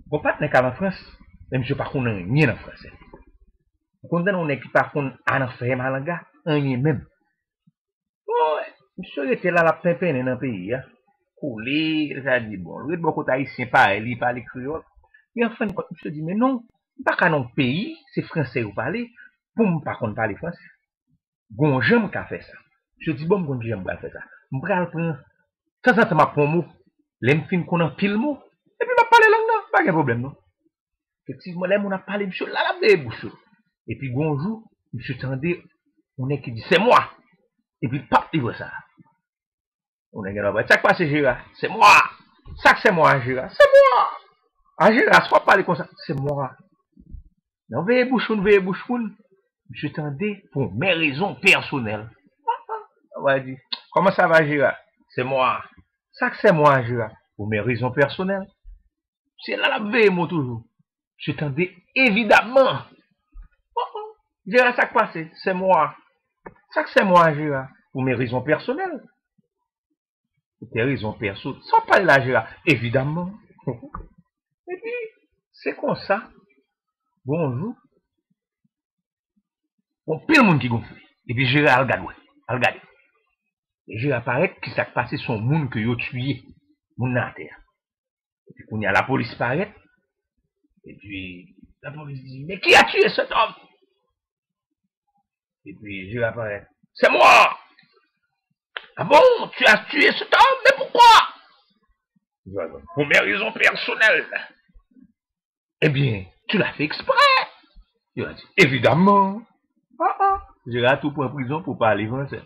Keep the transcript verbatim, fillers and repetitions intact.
Gon patnè k al an Frans, men misye pa konn anyen nan fransè. Ou konn tande yon nèg ki pa konn a nan fè malanga, anyen menm. Bon, misye rete la, l ap penpennen nan peyi a. Koule, sa di, bon, l ret bò kote ayisyen parèy li, pale kreyòl. E an fen de kont, misye di, men non, m pa ka nan yon peyi, se fransè yo pale, pou m pa konn pale fransè. Gon jan m ka fè sa. Misye di, bon, m konn kijan m pral fè sa. M pral pran, tanzantan m ap pran yon mo. Lè m fin konn anpil mo, epi m ap pale lang nan, pa gen pwoblèm non. Efektivman, lè moun ap pale, misye la, l ap veye bouch yo. Epi gon jou, misye tande yon nèg ki di, c'est moi. Epi pap, li wè sa. Yon nèg gen dwa pale, sa k pase, Jera? C'est moi. Sa k c'est moi, Jera? C'est moi. A, Jera, sa w ap pale konsa? C'est moi. Nan veye bouch moun, veye bouch moun, misye tande, pour mes raisons personnelles. Ou va di, comment ça va, Jera? C'est moi. Sa k c'est moi, Jera? Pour mes raisons personnelles. Se la l ap veye mo toujou. Misye tande, évidemment. Oh, oh. Jera, sa k pase? C'est moi. Sa k c'est moi, Jera? Pour mes raisons personnelles. Pour tes raisons perso. Sa w ap pale la, Jera? Évidemment. Epi, se konsa, gon jou, gon pil moun ki gonfle. Epi Jera al gad wè. Al gade. E Jera parèt, ki sa k pase, se yon moun ke yo tiye. Moun nan atè a. Epi kounye a, lapolis parèt. Epi lapolis di, mais qui a tué cet homme? Epi Jera parèt, c'est moi. Ah bon, tu as tué cet homme, mais pourquoi? Pour mes raisons personnelles. Eh bien, tu l'as fait exprès. Yo di, évidemment. Ah, ah. Jera tou pran prizon pou pale fransè.